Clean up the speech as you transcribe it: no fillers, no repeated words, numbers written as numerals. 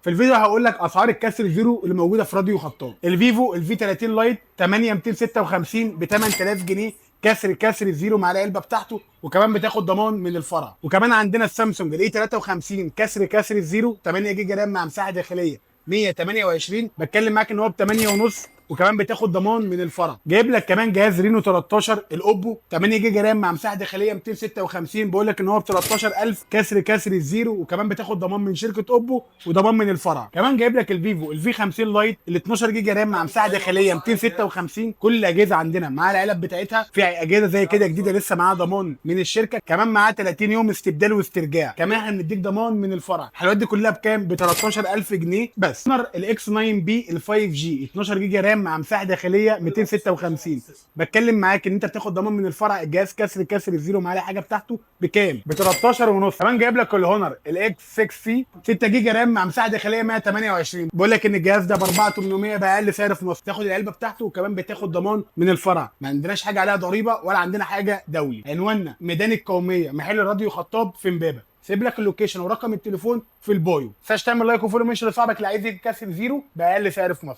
في الفيديو هقول لك اسعار الكسر زيرو اللي موجودة في راديو خطاب. الفيفو ال V 30 Lite 8256 ب 8000 جنيه، كسر كسر زيرو مع العلبة بتاعته، وكمان بتاخد ضمان من الفرع. وكمان عندنا السامسونج ال A 53 كسر كسر زيرو 8 جيجا RAM مع مساحة داخلية 128، بتكلم معاك ان هو ب 8 ونص، وكمان بتاخد ضمان من الفرع. جايب لك كمان جهاز رينو 13 الاوبو 8 جيجا RAM مع مساحة داخلية 256، بقول لك ان هو ب 13000 كسر كسر الزيرو، وكمان بتاخد ضمان من شركة اوبو وضمان من الفرع. كمان جايب لك الفيفو ال V 50 Lite ال 12 جيجا RAM مع مساحة داخلية 256. كل الاجهزة عندنا مع العلب بتاعتها. في اجهزة زي كده جديدة لسه معاها ضمان من الشركه، كمان معاها 30 يوم استبدال واسترجاع، كمان احنا بنديك ضمان من الفرع. الحلويات دي كلها بكام؟ ب 13000 جنيه بس. ال X 9 B ال 5 G 12 جيجا RAM مع مساحة داخلية 256، بتكلم معاك ان انت بتاخد ضمان من الفرع. الجهاز كسر كسر زيرو معاه الحاجة بتاعته بكام؟ ب 13 ونص. كمان جايب لك الهونر ال X 6 C 6 جيجا RAM مع مساحة داخلية 128، بقول لك ان الجهاز ده ب 4800 باقل سعر في مصر، تاخد العلبة بتاعته وكمان بتاخد ضمان من الفرع. ما عندناش حاجة عليها ضريبة ولا عندنا حاجة دولي. عنواننا ميدان القوميه، محل راديو خطاب في امبابه. سيب لك ال location ورقم التليفون في ال bio. ما تنساش تعمل like و follow mention لصاحبك اللي عايز يجيب كسر زيرو باقل سعر في مصر.